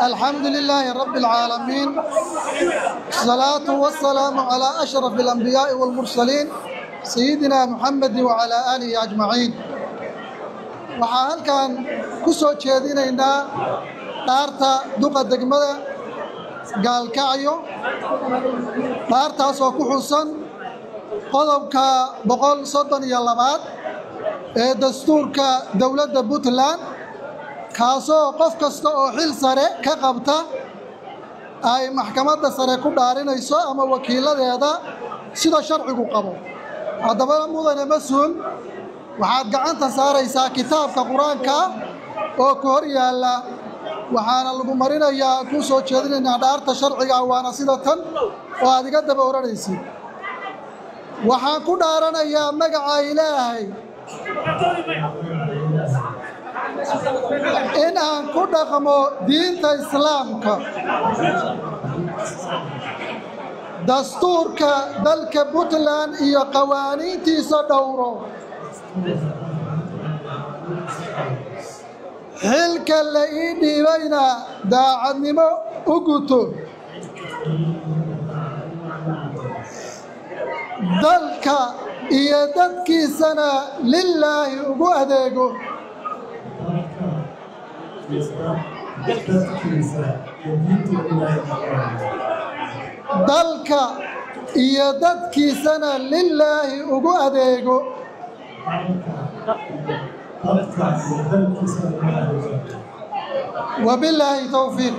الحمد لله رب العالمين، الصلاة والسلام على أشرف الأنبياء والمرسلين سيدنا محمد وعلى آله أجمعين. Waxaa halkan ku soo jeedinaynaa dhaarta duqa degmada Gaalkacyo, dhaartaasoo ku xusan qodobka 132aad ee dastuurka dowladda Puntland, kaasoo qof kasta oo xil sare ka qabta ay maxkamadda sare ku dhaarinayso ama wakiiladeeda sida sharcigu qabo. Haddaba mudane mas-uul, waxaad gacanta saaraysaa kitaabka Qur-aanka oo ku hor yaalla, waxaana lagu marinayaa kuu soo jeedinaynaa dhaarta sharciga, waana sida tan oo aad iga daba oranaysid. Waxaan ku dhaaranayaa magaca Ilaahay in aan ku dhaqmo diinta Islaamka, dastuurka dalka Puntland iyo qawaaniintiisa dhowro, xilka la ii dhiibayna daacadnimo u guto, dalka iyo dadkiisana lilaahi ugu adeego. Dalka iyo dadkiisana lilaahi ugu adeego. Wabilaahi towfiiq.